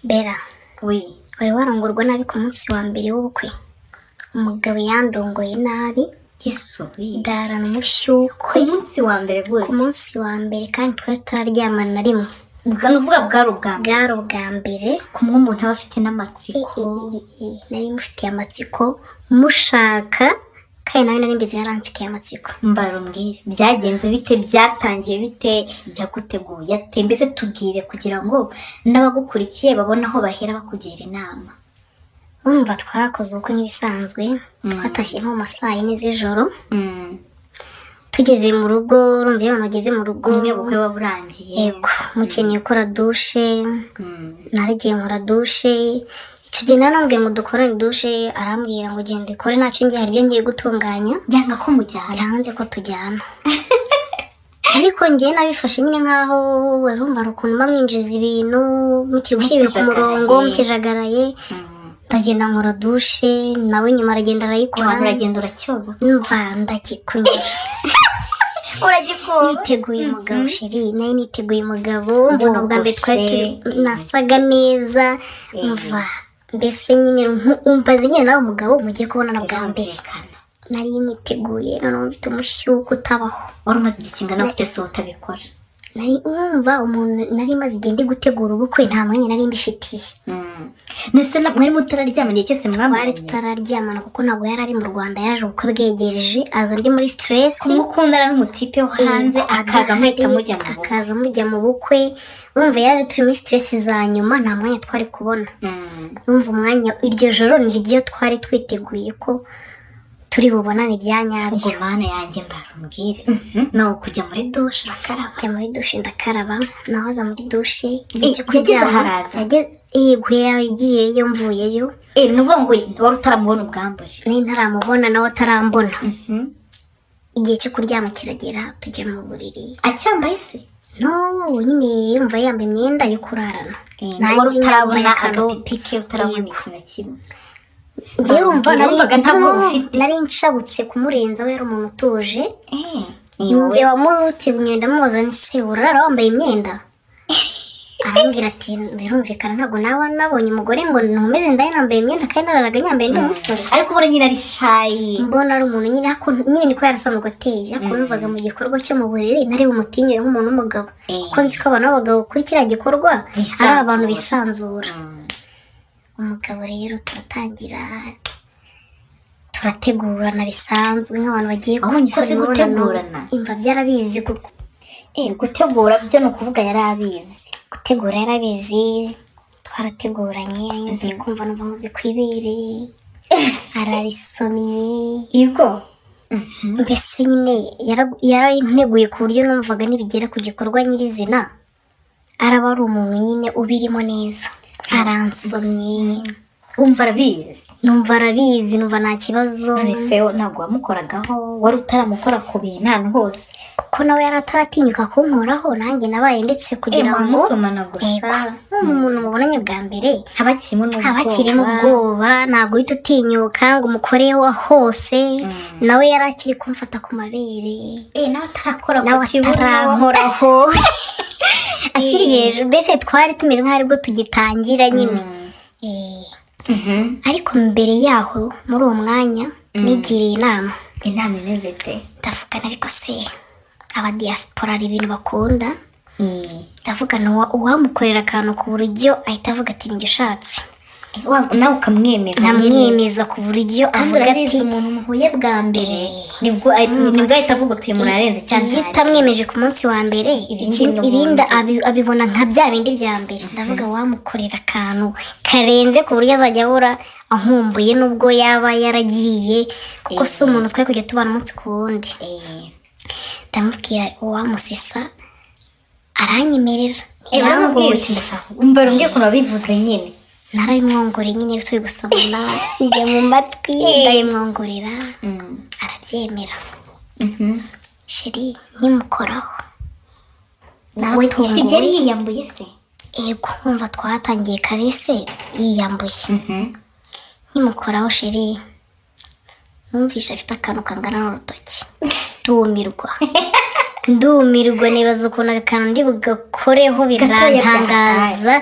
Bera, We. wari warongorwa nabi ku munsi wa mbere w'ubukwe? Umugabo yandongoye nabi. Yesu we! Ndarana Ku umushyukwe. munsi wa mbere Ku rwose? munsi wa mbere, kandi twari tutararyamana na rimwe. Ubwo ni ukuvuga bwari ubwa mbere? Bwari ubwa mbere. Kumwe umuntu aba afite n'amatsiko. Nari mufitiye amatsiko, mushaka, kandi nawe nari mbizi yaramfitiye amatsiko. Mbarumbwire, byagenze bite? Byatangiye bite? Yaguteguye ate? Mbese tubwire kugira ngo n'abagukurikiye babone aho bahera bakugira inama. Urumva twarakoze ubukwe nk'ibisanzwe. Twatashye nko mu ma saa yine z'ijoro. Tugeze mu rugo, urumva iyo abantu bageze mu rugo, Kumwe ubukwe buba burangiye. Yego, mukeneye gukora douche. Naragiye nkora douche. Icyo gihe naramubwiye ngo dukorane douche, arambwira ngo genda ukore ntacyo, ngiye hari ibyo ngiye gutunganya. Byanga ko mujyana? Yanze ko tujyana, ariko njyewe nabifashe nyine nkaho urumva hari ukuntu muba mwinjiza ibintu, mukiri gushyira ibintu ku murongo, mukijagaraye. Ndagenda nkora douche, nawe nyuma aragenda arayikora. Abantu uragenda uracyoza? Numva ndagikunyura. Uragikora? Niteguye umugabo, chéri, nawe niteguye umugabo. Urumva ni ubwa mbere twari turi, Wogoshe. nasaga neza. Umva mbese nyine umbaze nyine nawe umugabo mugiye kubonana bwa mbere. Birumvikana. Nari niteguye, noneho mfite umushyuko utabaho. Wari umaze igihe kingana gute se utabikora? Nari wumva umuntu nari maze igihe ndi gutegura ubukwe, nta mwanya nari mbifitiye. Nese mwari mutararyama igihe cyose Twari mwamubonye? tutararyamana, kuko ntabwo yari ari mu Rwanda, yaje ubukwe bwegereje, aza ndi muri stress. Kumukundana n'umutipe wo hanze, akaza muhita mujya mu bukwe. Akaza mujya mu bukwe. Urumva yaje turi muri stress za nyuma, nta mwanya twari kubona. Urumva umwanya iryo joro ni ryo twari twiteguye ko turi bubonane bya nyabyo. Ubwo Mana yanjye, mbarumbwire, nawe kujya muri douche urakaraba? Njya muri douche ndakaraba, nawe aza muri douche. Igihe cyo Yageze kuryama aharaza? Yego, yagiyeyo mvuyeyo. Ni ukuvuga ngo wari utaramubona ubwambure? Nari ntaramubona, nawe atarambona. Igihe cyo kuryama kiragera, tujya mu buriri. Acyambaye se? No, nyine yumva yambaye imyenda yo kurarana. Wari Nanjye utarabona nyambaye akarobe. agapipi ke, utarabona Yego. ikintu na kimwe? Njyewe urumva nari Wumvaga ntabwo no, ufite. nari nshabutse kumurenza, we yari umuntu utuje. Ni Ni wowe. njye wamuteguye, ndamubaza nti: "Se urara wambaye imyenda?" Arambwira ati: "Birumvikana, ntabwo nawe nabonye umugore ngo ntumeze ndaye nambaye imyenda, kandi nararaga nyambaye ndi umusore." Ariko ubona nyine ari shy. Mbona ari umuntu nyine, ariko nyine niko yarasanzwe ateye, ariko numvaga mu gikorwa cyo mu buriri nari bumutinyure nk'umuntu w'umugabo, kuko nzi ko abantu b'abagabo kuri kiriya gikorwa ari abantu bisanzura. Umugabo rero turatangira, turategurana bisanzwe nk'abantu bagiye Wabonye se gukora azi imibonano. gutegurana? Imva byarabizi kuko Gutegura byo ni ukuvuga yari abizi. Gutegura yarabizi, twarateguranye. Ngiye kumva numva nkoze ku ibere, ararisomye. Yego. Mbese nyine yaranteguye ku buryo numvaga nibigera ku gikorwa nyirizina araba ari umuntu nyine ubirimo neza. Aransomye. Wumva arabizi? Numva arabizi, numva nta kibazo. None se ntabwo wamukoragaho? Wari utaramukora ku bintu ahantu hose? Kuko nawe yari ataratinyuka kunkoraho, nanjye nabaye ndetse kugira ngo Mwamusomana gusa. Yego, nk'umuntu mubonanye bwa mbere, haba hakirimo n'ubwoba. Haba hakirimo ubwoba, ntabwo uhita utinyuka ngo umukoreho hose. Nawe yari akiri kumfata ku mabere. Nawe atarakora ku Nawe kibuno. atarankoraho, akiri hejuru. Mbese twari tumeze nk'aho aribwo tugitangira nyine. Ariko mbere yaho, muri uwo mwanya, nigiriye inama. Inama imeze ite? Ndavugana, ariko se aba diaspora hari ibintu bakunda. Ndavuga uwamukorera akantu ku buryo ahita avuga ati: "Ninjye ushatse." Nawe ukamwemeza nyine. Nkamwemeza ku buryo Kandi avuga urabizi, ati umuntu muhuye bwa mbere nibwo ahita avuga uti: "Uyu muntu ararenze cyane." Iyo utamwemeje ku munsi wa mbere, Ibindi n'ubundi. ibindi abibona nka bya bindi bya mbere. Ndavuga wamukorera akantu karenze ku buryo azajya ahora ankumbuye nubwo yaba yaragiye, kuko si umuntu twari kujya tubana umunsi ku wundi. Ndamubwira uwamusisa, aranyemerera. Uramubwiye uti Ntiyangoye. "Ndashaka." Umva, umbwiye ukuntu wabivuze nyine. Narabimwongoreye nyine, turi gusomana, njya mu matwi ndabimwongorera, arabyemera. Chéri, nkimukoraho We naratunguwe. Kigeli yiyambuye se? Yego, urumva twatangiye caresse yiyambuye. Nkimukoraho, chéri, numvishe afite akantu kangana n'urutoki, ndumirwa, ndumirwa, nibaza ukuntu aka kantu ndi bugakoreho, birantangaza.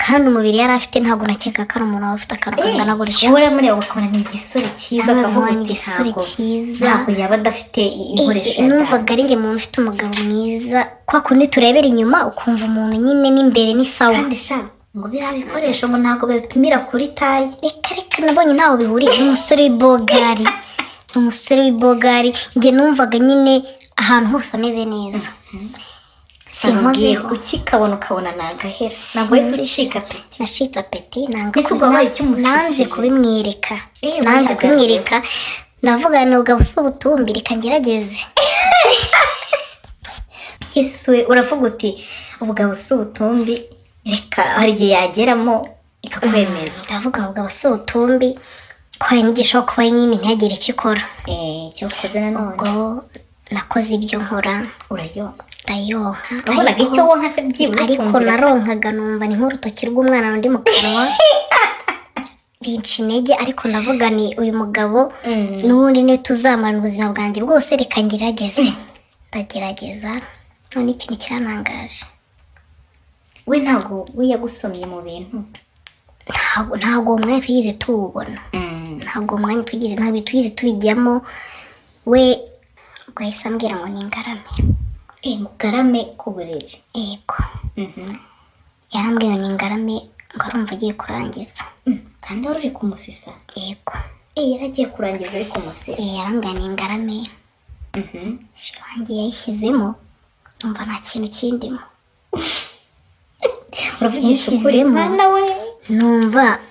Kandi umubiri yari afite, ntabwo nakeka ko ari umuntu waba ufite akantu kangana gutyo. Wowe uramureba ukabona ni igisore cyiza, Nawe ukavuga nkabona uti igisore ntabwo cyiza. Ntabwo yaba adafite ibikoresho. Numvaga ari njye muntu ufite umugabo mwiza, kwa kundi turebera inyuma ukumva umuntu nyine n'imbere ni sawa. Kandi sha, ngo biriya bikoresho ngo ntabwo babipimira kuri taille. Reka reka, nabonye ntaho bihuriye n'umusore w'ibogari, ni umusore w'ibogari. Njye numvaga nyine ahantu hose ameze neza, sinkozeho. Ukikabona ukabona ni agahera, ntabwo wahise ucika appétit? Nacitse appétit, nanga Ese ubwo wabaye ikimusukije? Nanze kubimwereka. Eh, Nanze wihagazeho. kubimwereka, ndavuga ni ubwo si ubutumbi, reka ngerageze. Yesu we, uravuga uti ubugabo si ubutumbi, reka hari igihe yageramo ikakwemeza. Ndavuga ubwo si ubutumbi, ko hari n'igihe ishobora kuba nyine ntihagire icyo ikora. Eh, icyo ukoze nanone? Ubwo nakoze ibyo nkora. Urayonka? Ndayonka. Wabonaga icyo wonka se byibuze? Ariko ukumvira? Naronkaga numva ni nk'urutoki rw'umwana rundi mu kanwa, binca intege, ariko ndavuga ni uyu mugabo n'ubundi niwe tuzamarana ubuzima bwanjye bwose, reka ngerageze. Ndagerageza, none ikintu cyantangaje, We ntabwo we yagusomye mu bintu? Ntabwo uwo mwanya twigeze tuwubona, ntabwo uwo mwanya twigeze, ntabwo twigeze tubijyamo. We ubwo yahise ambwira ngo ni ingarame. Eh, ngo ugarame ku buriri? Yego, yarambwiye ngo ni ingarame, ngo arumva agiye kurangiza. Kandi wari uri kumusisa? Yego. Eh, yari agiye kurangiza uri kumusisa? Eh, yarambwiye ni ingarame. Chéri wanjye yayishyizemo, numva nta kintu kindimo. Uravugisha ukuri? Yashyizemo. Mwana we!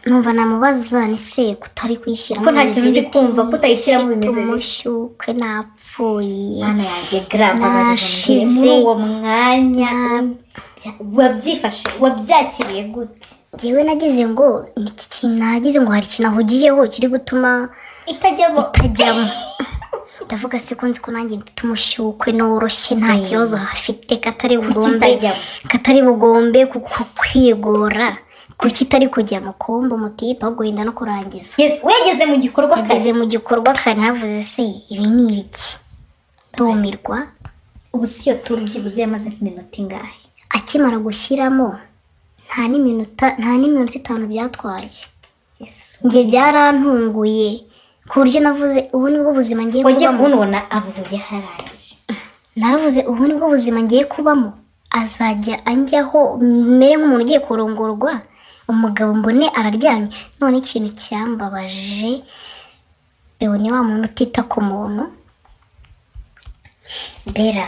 Numva namubaza ni se kutari kuyishyiramo Ko nta kintu ndi bimeze bite? kumva, ko utayishyiramo Mfite bimeze bite? Umushyukwe, napfuye. Mwana yanjye gra, mbabarira umbwire, Nashize. muri uwo mwanya wabyifashe, wabyakiriye gute? Njyewe nagize ngo ni iki kintu, nagize ngo hari ikintu ahugiyeho kiri gutuma itajyamo. Itajyamo. Ndavuga se ko nzi ko nanjye mfite umushyukwe noroshye, nta kibazo hafite, katari bugombe itajyamo? Katari bugombe kwigora, kuki itari kujya mu kumba umutipe, ahubwo wenda no kurangiza. Yes, wegeze mu gikorwa kare. Ageze mu gikorwa kare, ntavuze se ibi ni ibiki, ndumirwa. Ubu si iyo tour byibuze yamaze nk'iminota ingahe? Akimara gushyiramo, nta n'iminota 5 byatwaye. Yesu! Njye byarantunguye ku buryo navuze ubu nibwo buzima ngiye Wagiye kubamo. kubona ubona avuye harangije. Naravuze ubu nibwo buzima ngiye kubamo, azajya anjyaho mere nk'umuntu ugiye kurongorwa, umugabo mbone araryamye. None ikintu cyambabaje, bewe ni wa muntu utita ku muntu Bera,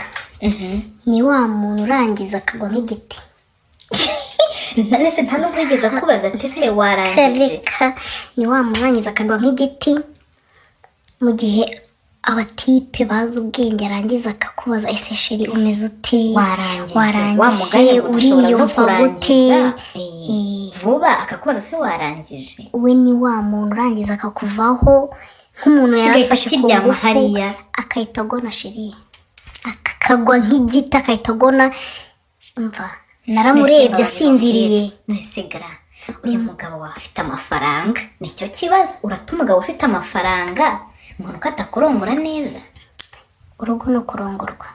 ni wa muntu urangiza akagwa nk'igiti. Nese nta nubwo yigeze akubaza ati ese warangije? Reka, ni wa muntu urangiza akagwa nk'igiti, mu gihe abatipe bazi ubwenge arangiza akakubaza ese chéri umeze ute? Warangije? Wa Warangije? mugani ngo ushobora no Uriyumva gute? kurangiza, Eh, vuba akakubaza se warangije. We ni wa muntu urangiza akakuvaho nk'umuntu Kigahita yarafashe ku kiryama ngufu, hariya. Akahita agona chéri, akagwa nk'igiti, akahita agona. Mva naramurebye asinziriye. Nese gra, uyu mugabo wawe afite amafaranga? Nicyo kibazo. Urata umugabo ufite amafaranga ngo nuko atakurongora neza? Urugo ni ukurongorwa,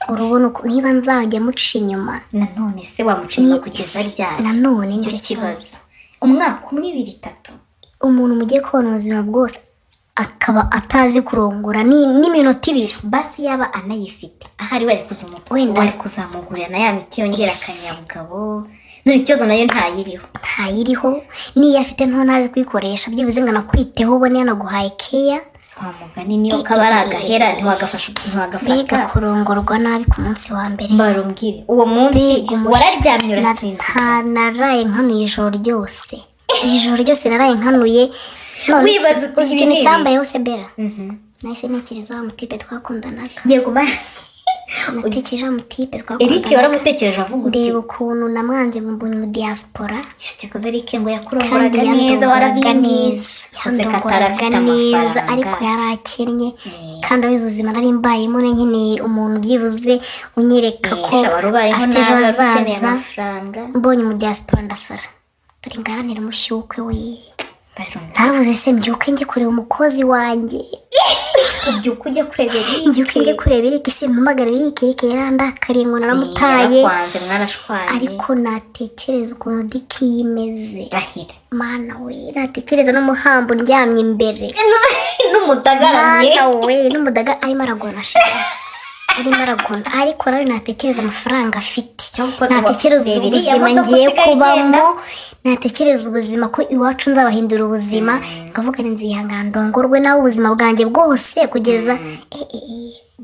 urugo ni niba nzajya muca inyuma. Nanone se wamuca inyuma kugeza ryari? Nanone nicyo nicyo kibazo. kibazo. Umwaka umwe, 2, 3. Umuntu mugiye kubona ubuzima bwose akaba atazi kurongora n'iminota 2. Basi yaba anayifite, ahari bari kuzumuta, Wenda. wari kuzamugurira na ya miti yongera akanyabugabo. None ikibazo nayo ntayiriho. Ntayiriho, n'iyo afite nto ntazi kuyikoresha byibuze ngo anakwiteho, ubone yanaguhaye keya. Si wa mugani, niyo kaba ari agahera ntiwagafasha, ntiwagafata. Mbega kurongorwa nabi ku munsi wa mbere! Barumbwire, uwo munsi Mbega wararyamye urasinzira? Nta, naraye nkanuye ijoro ryose, ijoro ryose naraye nkanuye. None Wibaza uti uzi ibi ikintu ni ibi? cyambayeho se Bera? Nahise ntekereza wa mutipe twakundanaga. Yego ma. Natekereje wa mutipe Eric. twakundanaga. Waramutekereje avuga uti Ndeba ukuntu namwanze ngo mbonye mu diaspora. Cyakoze Eric ngo Kandi yakurongoraga neza. yandogoraga Warabimbwiye. neza. Gusa katari Yandogoraga afite neza, amafaranga. ariko yari akennye, kandi abizi ubuzima nari mbayemo, nkeneye umuntu byibuze unyereka ko Sha, wari ubayeho afite ejo nabi, wari ukeneye hazaza. amafaranga. Mbonye mu diaspora ndasara, dore ngaranire umushyukwe we. Barumbwire. Naravuze se mbyuke njye kureba umukozi wanjye. Ubyuka ujya kureba Eric. Mbyuke njye kureba Eric, simpamagara Eric, Eric yarandakariye ngo naramutaye. Yarakwanze, mwarashwanye. Ariko natekereza ukuntu diki yimeze, Rahira. Mana we, natekereza n'umuhambo ndyamye imbere, N'umudagaramye. Mana we, n'umudaga arimo aragona shaka, arimo aragona. Ariko nawe natekereza amafaranga afite, Cyangwa natekereza reba iriya ubuzima modoka ngiye usigaye kubamo, ugenda. natekereza ubuzima ko iwacu nzabahindura ubuzima, nkavuga ngo nzihangana ndongorwe nawe ubuzima bwanjye bwose kugeza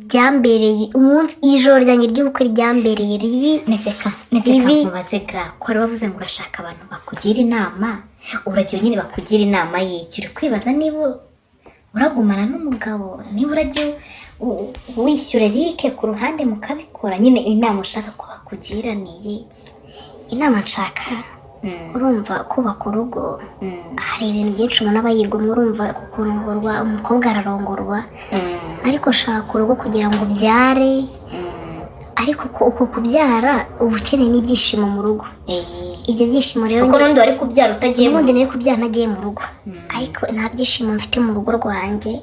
byambereye umunsi, ijoro ryanjye ry'ubukwe ryambereye ribi. Nezeka, nezeka. Ribi. Nkubaze gra, ko wari wavuze ngo urashaka abantu bakugira inama, uragira nyine bakugira inama y'iki? Uri kwibaza niba uragumana n'umugabo, niba urajya wishyura Eric ku ruhande mukabikora nyine, inama ushaka ko bakugira ni iyiki? Inama nshaka, urumva kubaka urugo hari ibintu byinshi umuntu aba yigomwa. Urumva kurongorwa, umukobwa ararongorwa, ariko shaka urugo kugira ngo ubyare, ariko uko kubyara uba ukeneye n'ibyishimo mu rugo. Ibyo byishimo rero Kuko n'undi wari kubyara utagiye mu Ubundi nari kubyara ntagiye mu rugo, ariko nta byishimo mfite mu rugo rwanjye.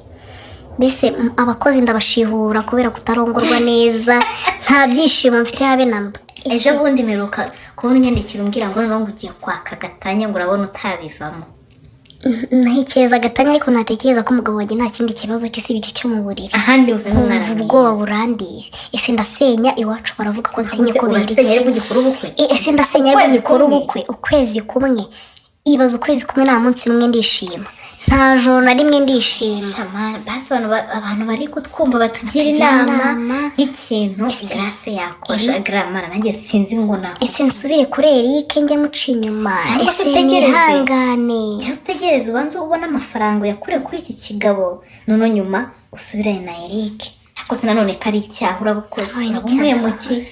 Mbese abakozi ndabashihura kubera kutarongorwa neza, nta byishimo mfite habe na mba. Ejo bundi mperuka kubona unyandikira umbwira ngo noneho ngo ugiye kwaka gatanya, ngo urabona utabivamo. Ntekereza agatanya, ariko natekereza ko umugabo wanjye nta kindi kibazo cyo usibye icyo cyo mu buriri, Ahandi usa nk'umwana nkumva ubwoba burandiye. Ese ndasenya? Iwacu baravuga ko nsenye kubera Urasenya iki? ariko ugikora ubukwe. Ese ndasenya ariko Ukwezi ngikora kumwe? ubukwe ukwezi kumwe? Ibaza ukwezi kumwe nta munsi n'umwe ndishima, nta joro na rimwe ndishima. Shamara, basi abantu bari kutwumva batugira Batugira inama inama. y'ikintu Grace yakosha. Gramara, nanjye sinzi ngo nakora. Ese nsubire kuri Eric njye muca inyuma? Cyangwa se Ese utegereze. nihangane? Cyangwa se utegereze ubanze ubone amafaranga uyakure kuri iki kigabo, noneho nyuma usubirane na Eric. Ariko se nanone ko ari icyaha uraba ukoze? Ay, ni Uraba icyaha. umuhemukiye,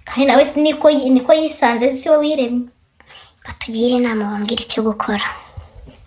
kandi nawe niko yisanze, si wowe wiremye. Batugire inama, bambwire icyo gukora.